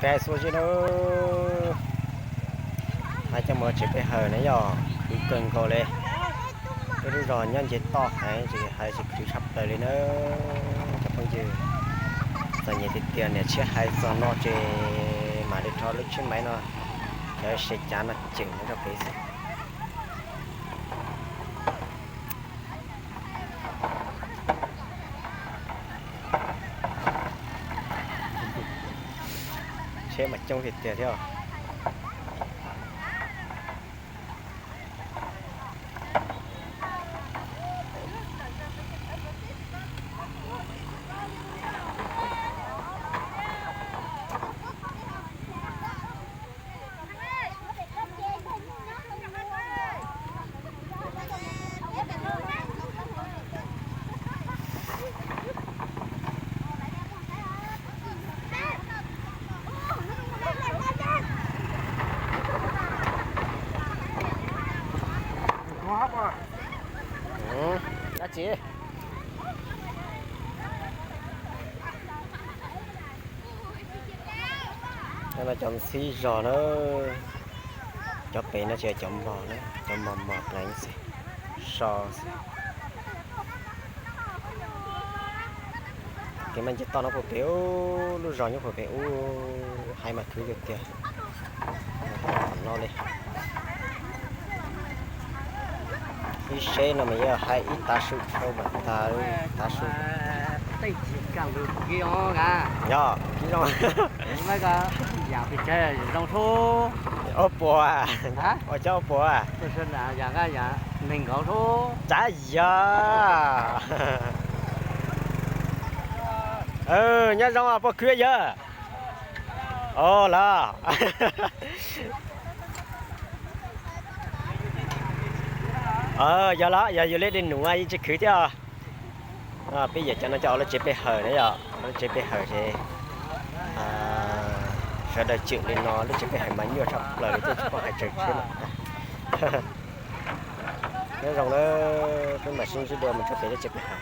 Hais xua zeb na, hais coj mus tsev pe hawm na yog khwv kawg nkaus li. Peb lub zos nyob ncig toj heev ces hais tsis khwv tshaj plaws li na cov phooj ywg. Txom nyem tiag tiag, niam tshiab hais txog no ces mam li rho lub tshiab maiv no, cov se cav no ceem nyob rau pem xwb. Tsheb mas coob tiag tiag thiab. Dab tsi? Cov no cov ntxhib zog na, cov pem no ces cov mos na, cov mos mos pleev xwb, so xwb. Kev maj nce toj no puag pem ub, lub zos nyob puag pem ub, hais mas khwv tiag tiag. Tom no li ib seb no mas yog hais ib tav su dhau mas tas tav su. Yog, ib zoo. Ob puas, ua cov ob puas. Tsav yog. Nyob zoo os, puas khwv yawg? Os, los. Yog los, yog yus li dej num yeej tsis khwv thiab. Peb yawm cov no coj lub tsev pe hawm na yom, lub tsev pe hawm ces sawv daws cwm li no, lub tsev pe hawm mas nyuaj tshaj plaws li, twb tsis paub hais tsawg tsheb lawm. Nyob zoo na, peb mam sib ntsib dua mus tso pem lub tsev pe hawm.